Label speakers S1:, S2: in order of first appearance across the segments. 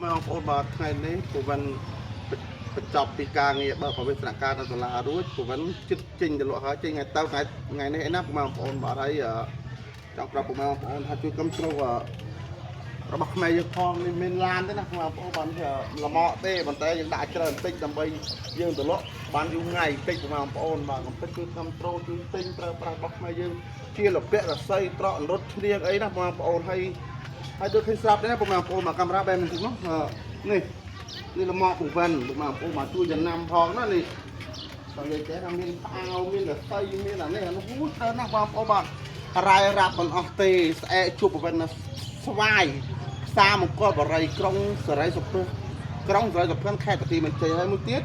S1: ម៉ែបងប្អូនបាទថ្ងៃនេះពូវិនបញ្ចប់ពីការងារបើកវិស្នការនៅសាលារួចពូវិនជិតចេញទៅលក់ហើយចេញថ្ងៃទៅថ្ងៃថ្ងៃនេះឯណាពូម៉ែបងប្អូនបាទហើយចង់ប្រាប់ពូម៉ែបងប្អូនថាជួយគ្រប់គ្រងរបស់ខ្មែរយើងផងនេះមានឡានទេណាពូម៉ែបងប្អូនបានលម៉កទេប៉ុន្តែយើងដាក់ច្រើនបន្តិចដើម្បីយើងទៅលក់បានយូរថ្ងៃបន្តិចពូម៉ែបងប្អូនបាទកុំភ្លេចជួយគ្រប់គ្រងជួយទិញប្រើប្រាស់របស់ខ្មែរយើងជាលពាក់រស័យត្រកអនុរុតឈ្លៀងអីណាពូម៉ែបងប្អូនហើយ ហើយដូចឃើញស្រាប់ទេណាពុកម៉ែបងប្អូនមកកាមេរ៉ាបែបនេះមកនេះនេះលមកពងវិនពុកម៉ែបងប្អូនមកជួយចំណាំផងណានេះបើនិយាយចេះថាមានផ្អៅមានរស័យមានអានេះអានោះអូច្រើនណាស់បងប្អូនបាទរ៉ាយរាប់មិនអស់ទេស្អែកជួបពងវិនណាស្វាយផ្សារមង្គលបរិយក្រុងសរីសុភឹសក្រុងសរីសុភឹសខេត្តបន្ទាយមានជ័យហើយមួយទៀត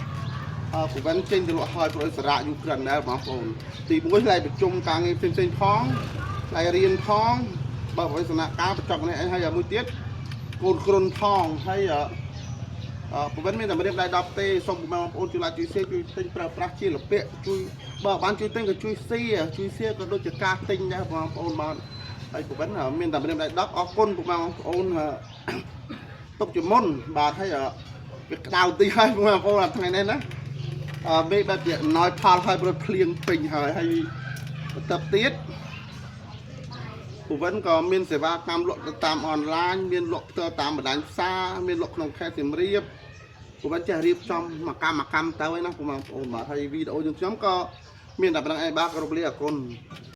S1: អឺពងវិនចេញទៅលក់ហើយប្រួយសារៈយូក្រិនដែរបងប្អូនទី1ផ្លែប្រជុំការងារផ្សេងៗផងផ្លែរៀនផង បើវិសនការបញ្ចប់នេះអីហើយមួយទៀតកូនគ្រុនផងហើយអឺប្រវិនមានតែម្រាមដៃ10ទេសូមបងប្អូនជួយ like ជួយ share ជួយទិញប្រើប្រាស់ជាលពាក់ជួយបើបានជួយទិញក៏ជួយ share ជួយ share ក៏ដូចជាការទិញដែរបងប្អូនបាទហើយប្រវិនមានតែម្រាមដៃ10អរគុណបងប្អូនទុកជាមុនបាទហើយវាក្តៅតិចហើយបងប្អូនថ្ងៃនេះណាអឺមេឃបែបជាណយផលហើយព្រោះភ្លៀងពេញហើយហើយបន្ទាប់ទៀត ពូវិនក៏មានសេវាកម្មលក់ទៅតាមអនឡាញមានលក់ផ្ទាល់តាមបណ្ដាញផ្សារមានលក់ក្នុងខេត្តសៀមរាបពូវិនចេះរៀបចំមួយកម្មមួយកម្មទៅឯណាពូបងប្អូនបាទហើយវីដេអូយើងខ្ញុំក៏មានតែប៉ុណ្្នឹងឯងបាទគោរពលាអរគុណ។